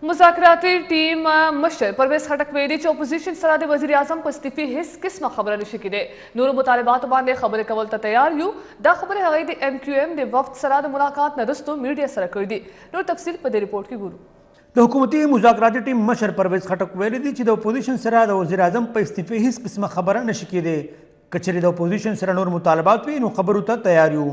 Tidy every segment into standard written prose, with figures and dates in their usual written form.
مذاکراتي ټیم مشر پرویز خټک ویلي چې اپوزیشن سره د وزیراعظم په استعفی هیڅ قسمه خبره نشي کیدی، نورو مطالباتو باندې خبرې کول ته تیار یو. دا خبرې هغې د ایم کیو ایم د وفد سره د ملاقات نه وروسته میډیا سره کړې دي. نور تفصیل په دې رپورټ کې ګورو. د حکومتي مذاکراتي ټیم مشر پرویز خټک ویلي دي چې د اپوزیشن سره د وزیراعظم په استعفی هیڅ قسمه خبره نشي کیدی، که چېرې د اپوزیشن سره نور مطالبات وي نو خبرو ته تیار یو.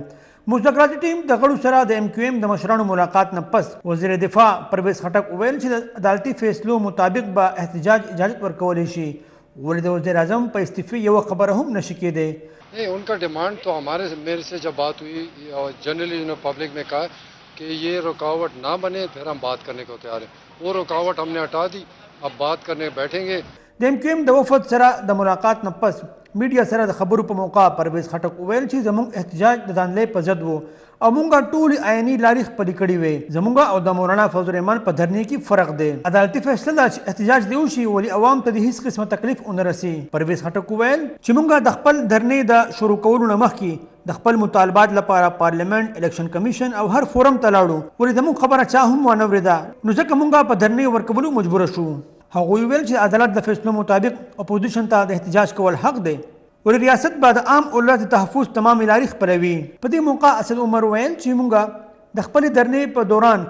مذاکراتي ټیم د غړو سره د ایم کیو ایم د مشرانو ملاقات نه پس وزیر دفاع پرویز خټک وویل چې د عدالتي فیصلو مطابق به احتجاج اجازت ورکولی شي، ولې د وزیراعظم په استعفی یوه خبره هم نشي کیدی. नहीं، उनका डिमांड तो हमारे मेरे से जब बात हुई और जनरली उन्होंने पब्लिक में कहा कि ये रुकावट ना बने، फिर हम बात करने को तैयार हैं। वो रुकावट हमने हटा दी، अब बात करने बैठेंगे। د ایم کیو ایم د وفد سره د ملاقات نه پس میډیا سره د خبرو په موقع پرویز خټک وویل چې زموږ احتجاج د داندلۍ په ضد وو او مونږ ټولې آئیني لارې خپلې کړې وې. زمونږ او د مولانا فضل الرحمان په دھرنې کې فرق دی. عدالتي فیصله ده چې احتجاج دې وشي، ولې عوام ته دې هیڅ قسمه تکلیف ونه رسي. پرویز خټک وویل چې مونږ د خپل دھرنې د شروع کولو نه مخکې د خپل مطالبات لپاره پارلیمنت، الیکشن کمیشن او هر فورم ته لاړو، ولې زموږ خبره چا هم وانه ورېده، نو ځکه مونږ په دھرنې ورکولو مجبور شو. هغوی ویل چې عدالت د فیصلو مطابق اپوزیشن ته د احتجاج کول حق دی، ولې ریاست به د عام اولس د تحفظ تمامې لارې خپلوي. په دې موقع اسد عمر ویل چې مونږ د خپلې درنې په دوران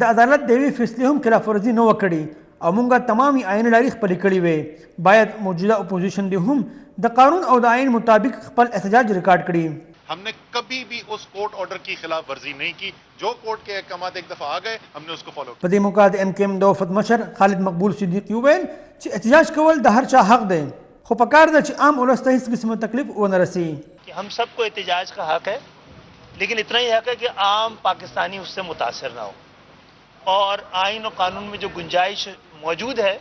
د عدالت د یوې فیصلې هم خلاف ورزي نه وه کړې او مونږ تمامې آئیني لارې خپلې کړې وې. باید موجوده اپوزیشن دې هم د قانون او د آئین مطابق خپل احتجاج ریکارډ کړي. हमने कभी भी उस कोर्ट ऑर्डर की खिलाफ वर्जी नहीं की۔ जो कोर्ट के अहकाम एक दफा आ गए، हमने उसको फॉलो। په دې موقع د ایم کیو ایم د وفد مشر خالد مقبول صدیقي وویل چې احتجاج کول د هر چا حق دی، خو پکار ده چې عام ولس ته هیڅ قسمه تکلیف ونه رسي. कि हम सबको एहतजाज का हक है، लेकिन इतना ही हक है कि आम पाकिस्तानी उससे मुतासर ना हो और आइन और कानून में जो गुंजाइश मौजूद है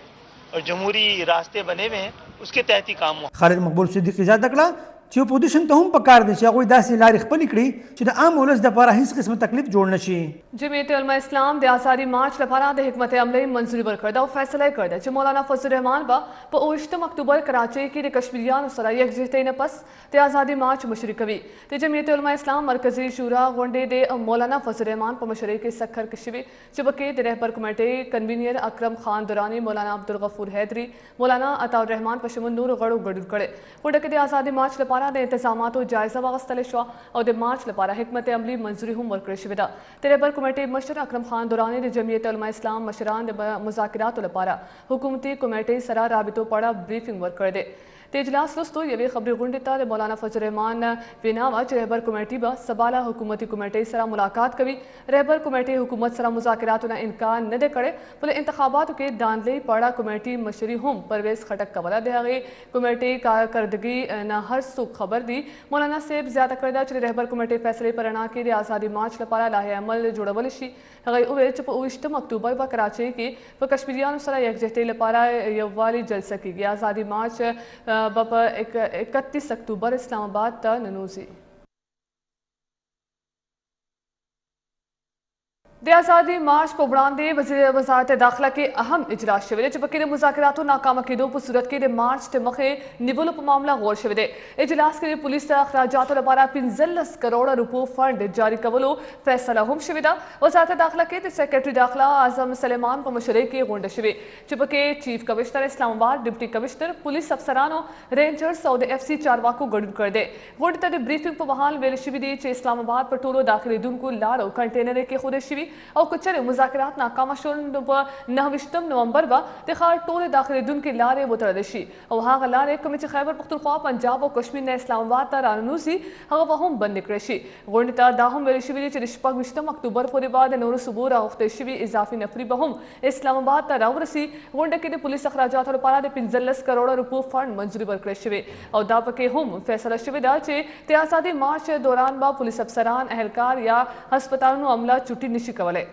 और जमहूरी रास्ते बने हुए हैं، उसके तहत ही काम हो। خالد مقبول صدیقي زیاته کړه چې اپوزیشن ته هم پکار دی چې هغوی داسې لارې خپلې کړي چې د عام ولس دپاره هیڅ قسمه تکلیف جوړ نه شي. جمعیت علماء اسلام د آزادي مارچ لپاره د حکمت عملۍ منظوري ورکړه ده او فیصله یې کړې ده چې مولانا فضل الرحمان به په 27 اکتوبر کراچۍ کې د کشمیریانو سره یکجهتۍ نه پس د آزادي مارچ مشري کوي. د جمعیت علماء اسلام مرکزي شورا غونډې د مولانا فضل الرحمان په مشرۍ کې سکھر کې شوې، چې پکې د رهبر کمیټې کنوینر اکرم خان درانی، مولانا عبدالغفور حیدری، مولانا عطا الرحمان په شمول نورو غړو ګډون کړی. غونډه کې د آزادي مارچ لپاره د انتظاماتو جایزه واخیستل شوه او د مارچ لپاره حکمت عملي منظوري هم ورکړل شوې ده. د رهبر کمیټې مشر اکرم خان درانی د جمعیت علماء اسلام مشران د مذاکراتو لپاره حکومتي کمیټې سره رابطو په اړه بریفینګ ورکړی دی. د اجلاس وروسته یوې خبري غونډې ته د مولانا فضل الرحمان وینا وه چې رهبر کمیټي به سبا له حکومتي کمیټې سره ملاقات کوي. رهبر کمیټې حکومت سره مذاکراتو نه انکار نه دی کړی، خو له انتخاباتو کې داندلۍ په اړه کمیټې مشري هم پرویز خټک کوله. د هغې کمیټې کارکردګي نه هر څوک خبر دي. مولانا صاحب زیاته کړې ده چې د رهبر کمیټې فیصلې په رڼا کې د آزادي مارچ لپاره لایحه عمل جوړول شي. هغې وویل چې په 27 اکتوبر به کراچۍ کې په کشمیریانو سره یکجهتۍ لپاره یووالي جلسه کیږي. آزادي مارچ به په 31 اکتوبر اسلام آباد ته ننوځي. د آزادي مارچ په وړاندې وزیر وزارت داخله کې اهم اجلاس شوی دی چې پکې د مذاکراتو ناکامه کېدو په صورت کې د مارچ د مخې نیولو په معامله غور شوی دی. اجلاس کې د پولیس د اخراجاتو لپاره 15 کروڑه روپو فنډ جاري کولو فیصله هم شوې ده. وزارت داخله کې د سیکرټري داخله اعظم سلیمان په مشرۍ کې غونډه شوې چې پکې چیف کمشنر اسلام آباد، ډپټي کمشنر، پولیس افسرانو، رینجرز او د ایف سي چارواکو ګډون کړی دی. غونډې ته د بریفینګ په مهال ویل شوي دي چې اسلام آباد په ټولو داخلېدونکو لارو کنټینرې کېښودل شوي او که چېرې مذاکرات ناکامه شول نو په 29 نومبر به د ښار ټولې داخلېدونکې لارې وتړل شي او هغه لارې کومې چې خیبر پښتونخوا، پنجاب او کشمیر نه اسلام آباد ته راننوځي، هغه به هم بندې کړی شي. غونډې ته دا هم ویل شوي دي چې د 26 اکتوبر پورې به د نورو صوبو راغوښتل شوي اضافي نفري به هم اسلام آباد ته راورسي. غونډه کې د پولیس اخراجاتو لپاره د 15 کروڑه روپو فنډ منظوري ورکړل شوې او دا پکې هم فیصله شوې ده چې د آزادي مارچ دوران به پولیس افسران، اهلکار یا هسپتالونو عمله چټي نشي کولی.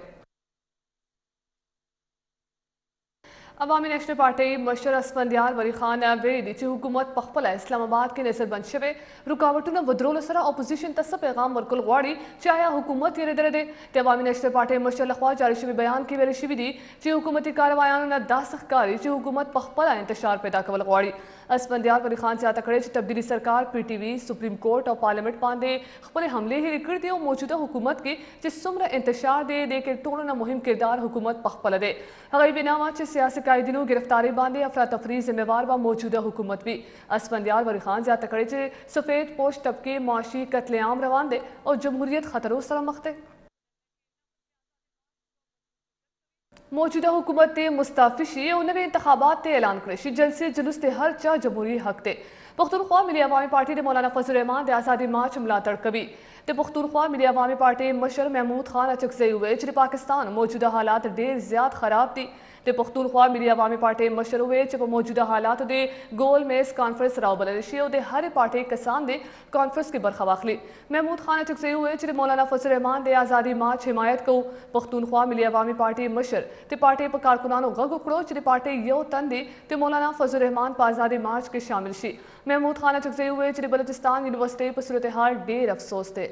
عوامي نیشنل پارټۍ مشر اسفندیار ولي خان ویلي دي چې حکومت په خپله اسلام آباد کې نظر بند شوی رکاوټونه ودرولو سره اپوزیشن ته څه پیغام ورکول غواړي چې آیا حکومت یې دی؟ د عوامي نیشنل پارټۍ مشر لخوا جاري شوي بیان کې ویل شوي دي چې حکومتي کاروایانو نه داسې ښکاري چې حکومت په خپله انتشار پیدا کول غواړي. اسفندیار ولي خان زیاته کړې چې تبدیلي سرکار پي ټي وي، سپریم کورټ او پارلیمنټ باندې خپلې حملې هېرې کړې دي او موجوده حکومت کې چې څومره انتشار دی، دې کې ټولو نه مهم کردار حکومت پخپله دی. هغه وینا وه چې سیاسي قائدینو ګرفتارۍ باندې افراتفري ذمه وار به موجوده حکومت وي. اسفندیار ولي خان زیاته کړې چې سفید پوش طبقې معاشي قتل عام روان دی او جمهوریت خطرو سره مخ دی. موجوده حکومت دې مستعفي شي او نوي انتخابات دې اعلان کړی شي. جلسې جلوس دې هر چا جمهوري حق دی. پښتونخوا ملي عوامي پارټي د مولانا فضل الرحمان د ازادي مارچ ملاتړ کوي. د پښتونخوا ملي عوامي پارټۍ مشر محمود خان اچکزئی وویل چې د پاکستان موجوده حالات ډیر زیات خراب دي. د پښتونخوا ملي عوامي پارټۍ مشر وویل چې په موجوده حالاتو دې ګول میز کانفرنس راوبلل شي او د هرې پارټۍ کسان دې کانفرنس کې برخه واخلي. محمود خان اچکزئی وویل چې د مولانا فضل الرحمان د ازادي مارچ حمایت کوو. پښتونخوا ملي عوامي پارټۍ مشر د پارټۍ په کارکنانو غږ وکړو چې د پارټۍ یو تن دې د مولانا فضل الرحمان په ازادي مارچ کې شامل شي. محمود خان اچکزئی وویل چې د بلوچستان یونیورسټۍ په صورتحال ډیر افسوس دی.